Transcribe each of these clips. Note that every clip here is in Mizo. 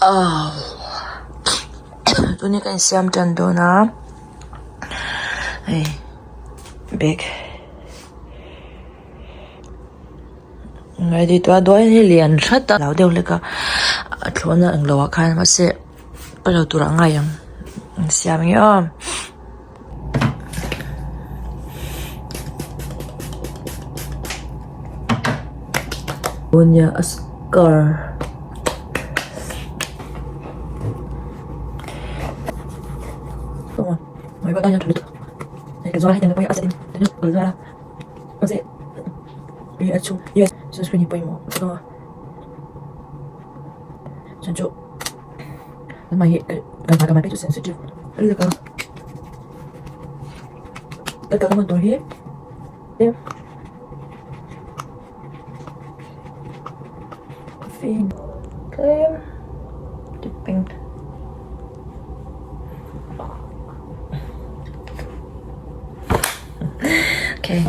Aww tuni ka insiam tan dawn a hei bag ready tawh a duai hi lian hrat a lo deuh hlek a a thlawhna englo ah khan mahse pa lo turah a ngai ang insiam nge aw. Nia a car Tlem pink okay.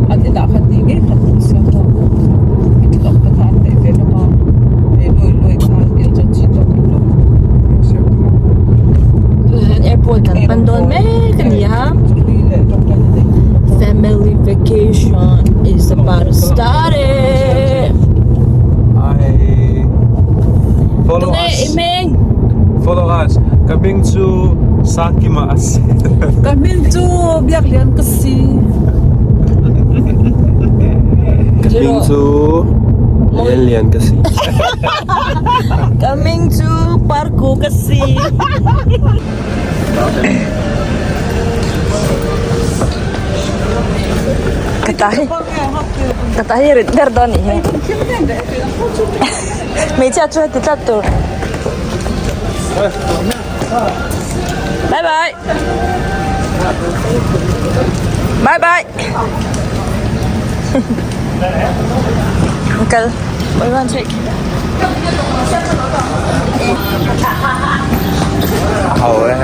An inah khan ni ngei khan an siam a thil awm te kha an neih ve hlawm a leh lawi lawi kha eng chan chi tawk ni hlawm Airport kan pan dawn mek a ni a family vacation is about to start it Follow Tunge us. i hming Follow us. Ka hming chu Sangkima a si. Ka hming chu Biaklian ka si. Ka hming chu Lianlian ka si. Ka hming chu Parku ka si. Ka ta hi ka ta hi rit ber dawn nih hi. Hmeichhia chu heti tlat tur. Bye bye. Bye bye. Kal. Oi wan check. Ho e.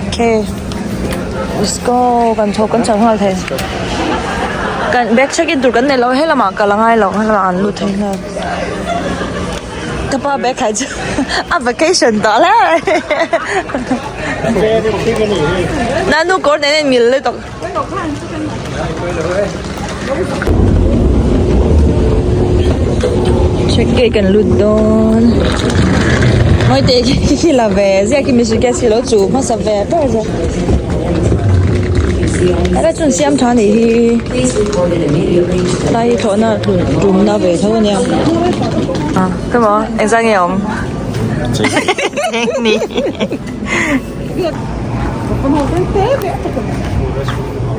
Okay. Let's go. Kan chho kan chho nghal thei. Kan bag check in tur kan nei lo he lamah kal a ngai lo he lamah an lut thei nghal. Ka pa bag khai chu a vacation tawh hle. Nanu kawr nen a in mil lutuk. Check gate kan lut dawn. Mawite khi la ve ziak hi misual gas hi lo chu hmasa ve ber zawk. Helai chuan siam tha anih hi helai hi thlawhna tumna ve tho ania. Ah come on engzah nge a awm? Chengni.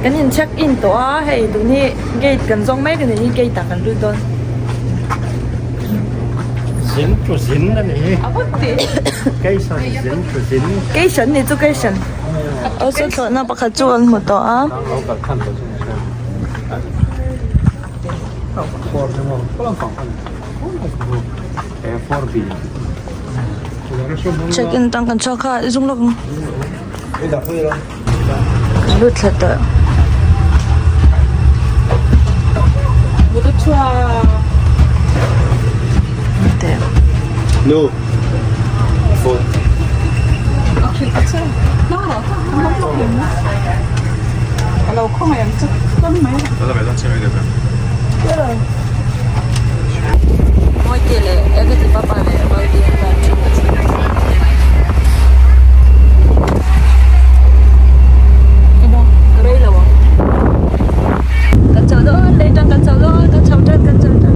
Kan in check in tawh a hei tun hi gate kan zawng mek a ni hi gate ah kan lut dawn. Zin chu zin a ni. Zin chu zin. Keishan ni chu keishan. Aw saw thlawhna pakhat chu kan hmu tawh a. Check in tang kan chhuak kha i zung lawk ang. Kan lut thla tawh. No. Phone. Mawite leh Agati papa leh Valdi an tan thin a chhun. Ka rei lo ang. Kan chho dawn lei tan kan chho dawn kan chho tan kan chho tan.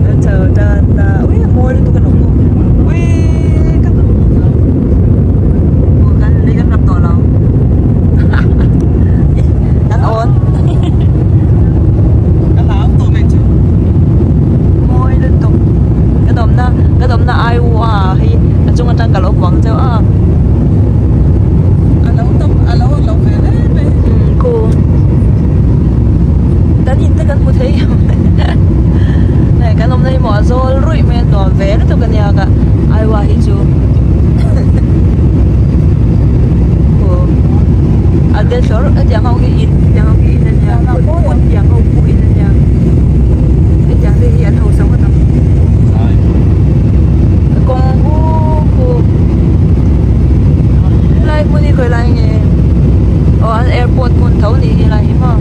Kan chho tan ta ui a mawi lutuk a lo. bakah Iowa hi chu aw a de hlawr hetiang ho hi in hetiang ho hi in ania hmun tiang ho pawh in ania hetiang te hi an hausa ngawt ang kawng hu helai hmun hi khawi lai nge aw an airport hmun tho ni hi helai hi maw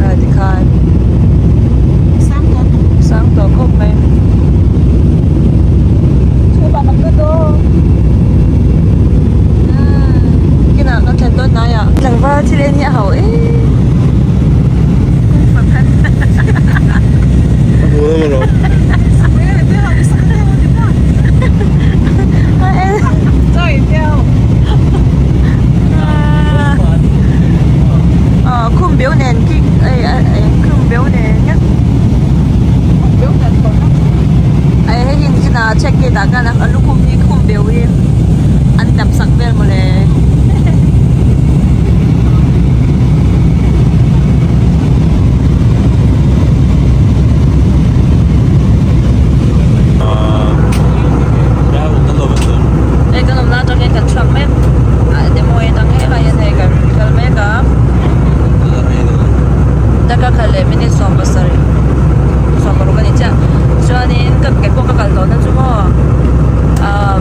ah tikhan sang tawh khawp mai kinah kan thlen dawn hnai ah tlangval thil en hi a ho em Khum beu nen khi khum beu nen nhá hei hi nichina check gate ah khan a lukhum hi khum beu hi an dap sak vel mawle. Hei kan awmna atang hian kan chhuak mek a Des Moines atang helai hian hei kan kal mek a taka khat leh minute 70 60 a ni chiah chuanin ka ke pawh ka kal tawh na chu maw ah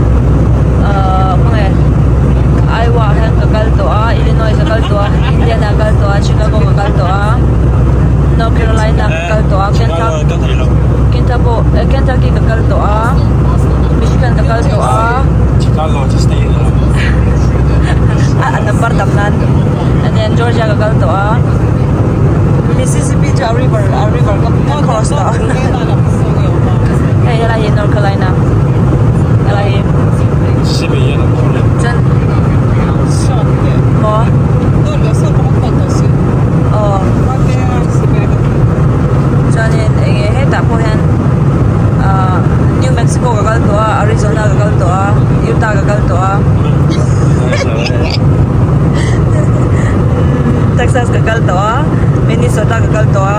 ah khawnge Iowa ah hian ka kal tawh a Illinois ka kal tawh a Indiana ka kal tawh a Chicago ka kal tawh a North Carolina ka kal tawh a Kentucky ka kal tawh a Michigan ka kal tawh a a number tam nan and then Georgia ka kal tawh a Mississippi chu a river a river ka cross tawh a hei helai hi North Carolina helai hi chuan maw aw chuanin eng nge hetah pawh hian ahh New Mexico ka kal tawh a Arizona ka kal tawh a Utah ka kal tawh a Texas ka kal tawh a Minnesota ka kal tawh a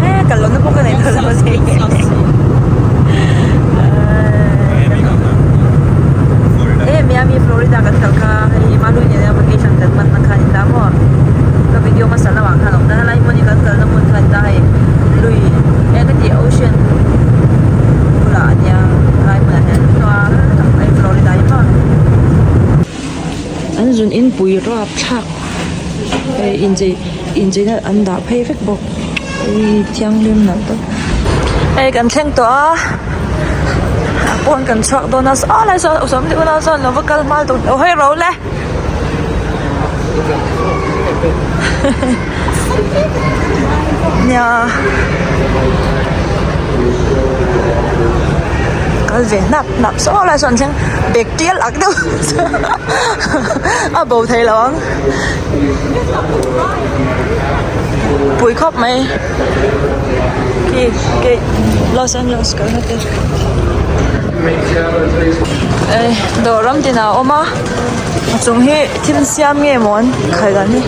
he kal lohna pawh ka nei tawh lo e Miami Florida kan kal kha hei Malu nena vacation kan hman na kha a ni ta maw ka video hmasa lamah khan a awm ta helai hmun hi kan kalna hmun kha a ni ta hei lui eng ka tih ocean bulah a nia helai hmunah hian chuan hei Florida hi maw an zun in pui rap thlak hei inchei incheina an dah phei vek bawk ui thianghlim nalh tawp hei kan thleng tawh a a pawn kan chhuak dawn a saw lai sawn sawm deuh unau sawn lo va kal hma tur aw hei ro le. Nia kal ve hnap hnap saw lai sawn thleng bag tial ak deuh a bo thei lo ang pui khawp mai khi khi Los Angeles kal na te dawr ram tin ah a awm a. A chung hi thil siam nge maw an khai dan hi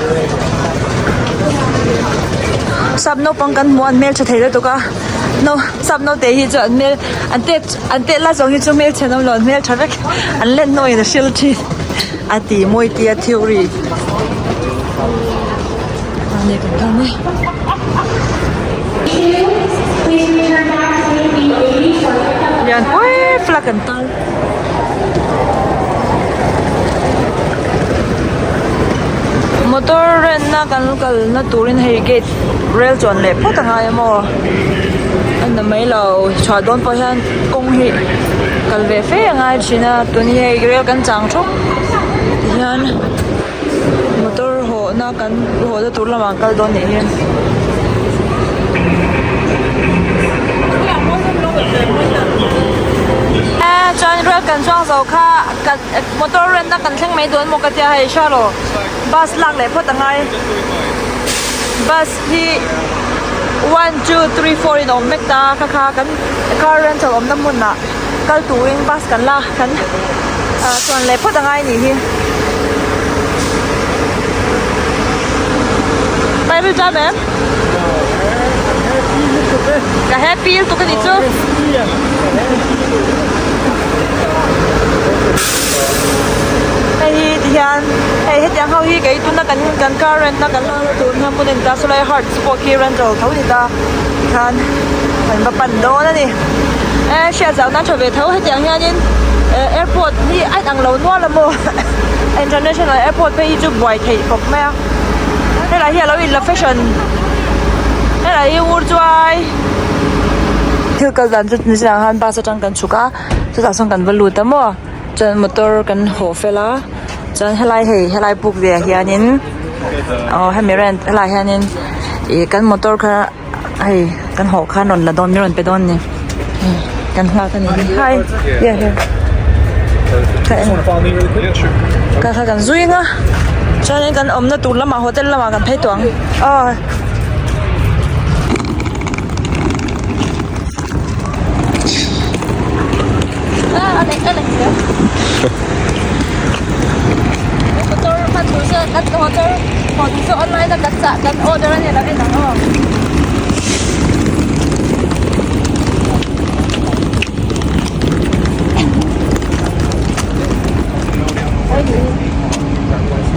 sap naupang kan hmuh a an hmeltha thei lutuk a no sap naute hi chu an hmel an tet an tet la zawng hi chu hmelchhe an awm lo an hmeltha vek an len hnuaiin a hril thin a ti mawi tia theory lian pui flag an tar. Motor rent na kan kal na turin hei gate rel chuan leh phawt a ngai a maw a na mai lo chhuah dawn pawh hian kawng hi kal ve fe a ngai thin a tun hi hei rel kan chang thup tihian motor hawh na kan hawh na tur lamah an kal dawn nih hi. Chuan rel kan chuang zo kha kan motor rent na kan thleng mai dawn maw ka tia hei hria rawh bus lak leh phawt a ngai bus hi one two three four in a awm vek ta kha kha kan car rental awmna hmunah kal turin bus kan la kan chuan leh phawt a ngai anih hi. Ka happy. pil tuk a nih chu. Hei hi ti hian hei hetiang ho hi kei tuna kan kan car rent na kan lak na tur hna hmun a ni ta sawlai hertz pawh khi rental tho a ni ta tikhan kan va pan dawn a ni e hriat zau nan tha ve tho hetiang hianin eh airport hi a inang lo nual a maw international airport phei hi chu buai theih khawp mai a helai hi alo in la fashion helai hi ur chuai thil kal dan chu ni chiah ang khan bus atang kan chhuk a chutah sawn kan va lut a maw chuan motor kan hawh fel a chuan helai hei helai puk ve ah hianin aw hemi rent helai hianin ih kan motor kha hei kan hawh khan rawn la dawn min rawn pe dawn a ni kan nghak a ni hi yeah here kha kha kan zui ang a chuanin kan awmna tur lamah hotel lamah kan phei tawh ang aw.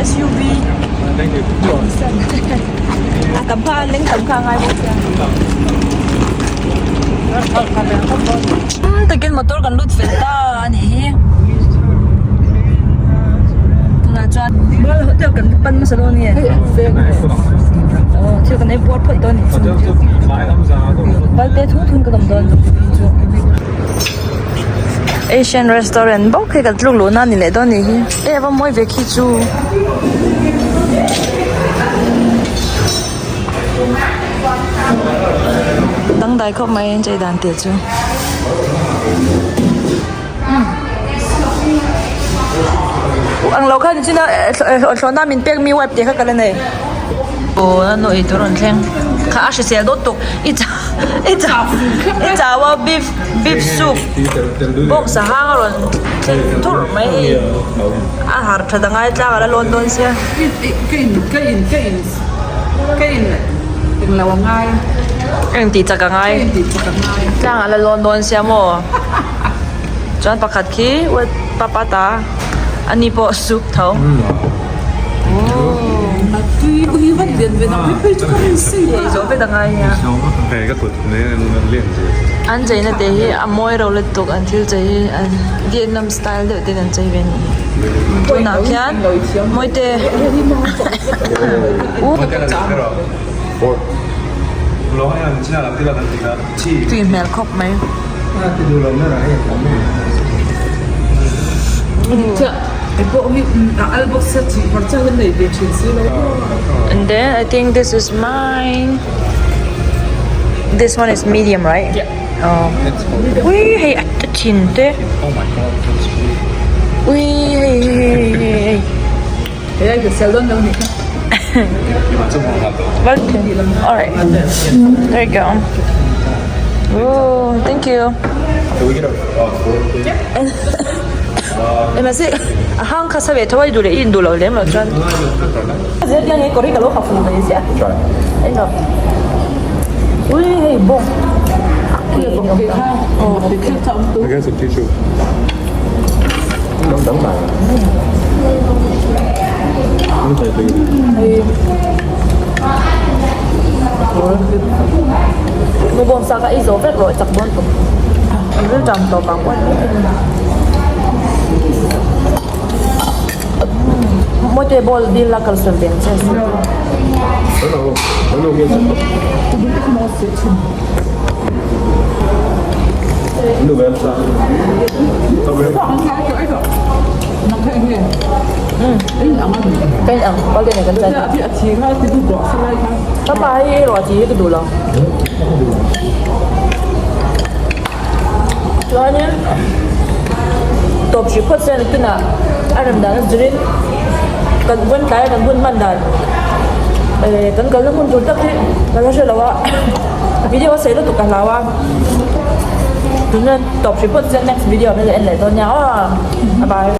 SUV a tam kha a leng tam kha a ngai bawk sia takin motor kan lut fel ta a nih hi tunah chuan hotel kan pan hmasa dawn nge aw thil kan ei puar phawt dawn a nih chu valte thun thun kan awm dawn chu Asian restaurant bawk hi kan tluk luhna a ni leh dawn a nih hi e a va mawi ve khi chu. Dangdai khawp mai an chei dan tih chu ang lo khan nichina thlawhna min pek mi wipe tih kha ka la nei aw a nu eitur a rawn thleng kha a hrisel dawt tuk i chau i chau i chau a beef beef soup bawk sahang a rawn thleng thurh mai hei a har that a ngai tlak a la lawn dawn sia. Ka in ka in ka in ka in englo a ngai. Eng tih chak a ngai. Ka in tih chak a ngai. Tlang a la lawn dawn sia maw. Chuan pakhat khi wet papa ta ani pawh soup tho. A tui ui vat lian ve dang phei phei chu ka rin si a. Ei zawh vek a ngai nia. Hei ka kut lian zia. An cheina te hi a mawi ro lutuk an thil chei hi an Vietnam style deuh ten an chei ve a ni. Tunah khian Mawite tui hmel khawp mai. And then I think this is mine. This one is medium, right? Yeah. Oh. Ui hei a thin te. Oh my god, that's good. Ui hei hei hei hei. Hei ai ka sel dawn lo ni kha. Alright. There you go. Oh, thank you. Can we get a fork, please? Ema se a hang kha sa ve tho a i duh leh i induh loh lem loh chuan. Zirtir nge kawr hi ka lo ha fum mai ziah. Eng ui hei bawng I got some tissue. Mo bawng sa kha i zawh vek rawh chak dawn tawp. Rilṭam tawp ang pawh. Mawite ball dil la kal sawn ve ang che a Ka in ang ball te nen kan chan ka pa hi ruah chi hi ka duh lo chuanin tawp hrih phawt chuan tunah a rem dan a zirin kan vawn tlai a kan hun hman dan eh kan kalna hmun tur tak hi ka la hre lo a video a sei lutuk ka hlau a tunah tawp hrih phawt chuan next video ah min lo en leh dawn nia aw bye bye.